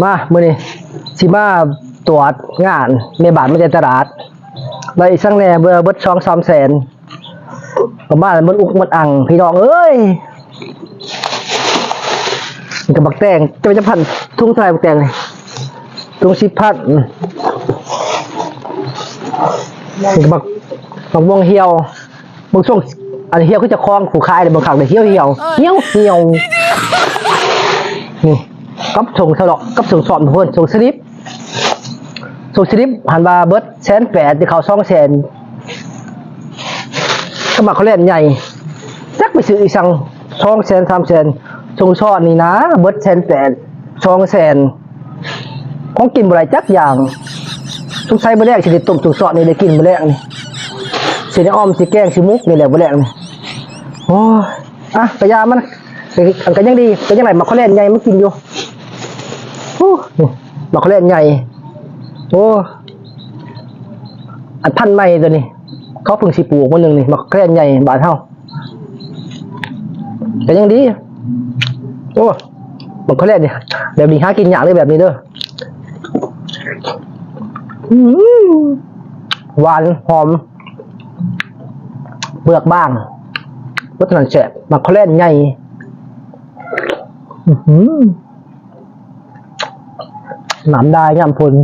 ມາ ມື້ນີ້ຊິມາຕວດງານແມ່ບ້ານມາແຕ່ຕະຫຼາດ ໄດ້ອີ່ສັງແດ່ ເບິດສອງສາມແສນ ປະມານໝົດອຸກໝົດອັ່ງ ພີ່ນ້ອງເອີຍ. ນີ້ກໍບັກແຕງ ຈະເປັນຈັກພັນ ທຸງເທົ່າໃດບັກແຕງນີ້? ທຸງສິບພັນ. ນີ້ກໍບັກ ບັກມ່ວງຫ່ຽວ ເບິ່ງຊົງ ອັນຫ່ຽວຄືເຈົ້າຂອງຜູ້ຂາຍເດ້ ເບິ່ງຄັກເດ້ ຫ່ຽວໆ ຫ່ຽວໆ ນີ້ ກັບຊົງສະຫຼອກ ກັບຊົງຊ້ອນເພິ່ນ ຊົງສະລິບ ຊົງສະລິບຫັ້ນວ່າເບິດແສນແປດ ໄດ້ເຂົ້າສອງແສນ ກັບໝາກໂຄແລນໃຫຍ່ ຈັກໄປຊື້ອີ່ສັງ ສອງແສນ ສາມແສນ ຊົງຊ້ອນນີ້ນາ ເບິດແສນແປດ ສອງແສນ ຂອງກິນບໍ່ໄດ້ຈັກຢ່າງ ສົງໄສມື້ແລງຊິໄດ້ຕົ້ມຊຸມຊອດນີ້ ໄດ້ກິນມື້ແລງນີ້ ຊິໄດ້ອ່ອມ ຊິແກງ ຊິໝົກນີ້ແຫຼະມື້ແລງນີ້. ໂອ້ຍ ອ່ະ ກະຢ່າມັນ ອັນກະຍັງດີ ກະຍັງໄດ້ໝາກໂຄແລນໃຫຍ່ມາກິນຢູ່. ໂອ້ ໝາກໂຄແລນໃຫຍ່ ໂອ້ ອັນພັນໃໝ່ໂຕນີ້ ເຂົາເພິ່ງຊິປູກມື້ໜຶ່ງນີ້ ໝາກໂຄແລນໃຫຍ່ບ້ານເຮົາ. ກໍຍັງດີ. ໂອ້ ບັກໂຄແລນນີ້ ແບບນີ້ຫາກິນຍາກເລີຍ ແບບນີ້ເດີ. ອືມ ຫວານ ຫອມ ເປືອກບາງ ເບິດເທົ່ານັ້ນແຊບ. ບັກໂຄແລນໃຫຍ່ ອື ນ້ຳດາຍຍາມຝົນ.